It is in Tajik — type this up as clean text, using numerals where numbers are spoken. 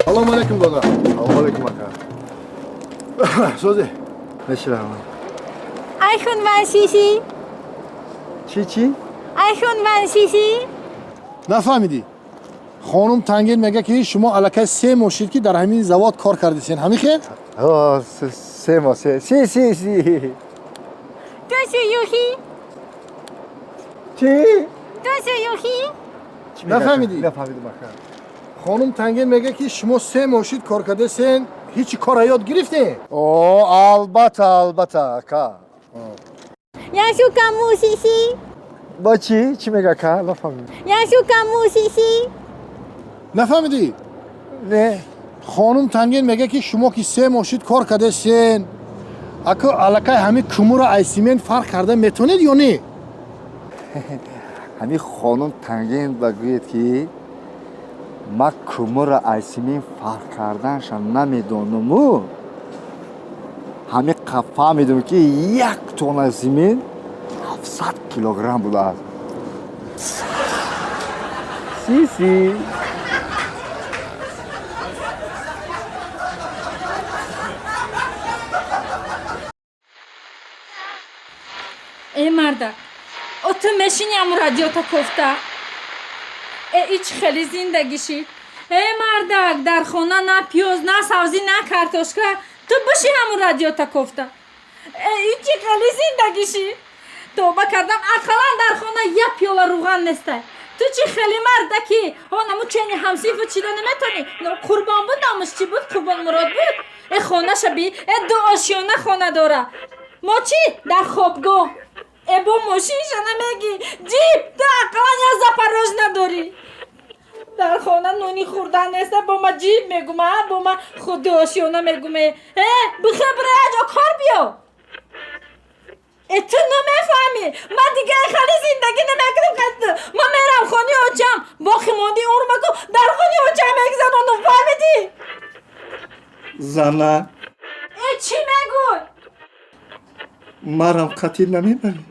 Салому алейкум, дода. Салому алейкум, ака. Созе. Меширам. Айхун ван сиси. Чӣ, чӣ? Айхун ван сиси. Нафаҳмидӣ? Хонум Тангин мега, ки шумо аллакай 3 моҳ шид, ки дар ҳамин завод кор кардисен. Ҳамин хел? 3 моҳ, се, си, си, си. Тусу юхи. Чӣ? Тусу юхи. Чӣ мега, ака? Нафаҳмидӣ? Нафаҳмидам, ака. Хонум Тангин мега, ки шумо 3 моҳ шид кор кардесен, ҳечи кора ёд гирифтем. О, албатта, албатта, ака. Яшу каму сиси. Ба чӣ? Чӣ мега, ака? Нафаҳмидам. Яшу каму сиси. Нафаҳмидӣ? Не. Хонум Тангин мега, ки шумо ки 3 моҳ шид кор кардесен, аку аллакай ҳамин кумуро ай симент фарқ карда метавонед ё не? Ҳамин хонум Тангин ба гӯед, ки ман кумуро ай симент фарқ карданша намедонуму, ҳамин фаҳмидум, ки 1 тонна симент 700 килограмм будааст. Си, си. Э, марда, о, ту мешини аму радиота кофта? Э, ич хеле зиндагиши. Э, мардак, дар хона на пиёз, на савзӣ, на картошка, ту биши ҳаму радиота кофта. Э, ичи хеле зиндагиши. Тоба кардам, ақаллан дар хона як пиёла руған нестай. Ту чӣ хеле мардаки? Ҳонаму чени ҳамсифу чида наметонӣ. Қурбон буд номаш, чӣ буд, Қурбонмурод буд. Э, хонаша би, э, ду ошёна хона дора. Мо чӣ дар хобгоҳ. Э, бо мошинша намегӣ, ҷип, ту ақаллан як Запорожец надорӣ. Дар хона нони хӯрдан неста, бо ма ҷип мегума, бо ма худи ошёна мегуме. Э, бихе, бира ҷо кор биё. Э, ту намефаҳмӣ, ман дига хеле зиндагӣ намекунам. Ман мерам хони очам, боқӣ монди умрмаку дар хони очам мегзаронам, фаҳмидӣ? Зана. Э, чӣ мегӯй? Марам қатил намебарӣ?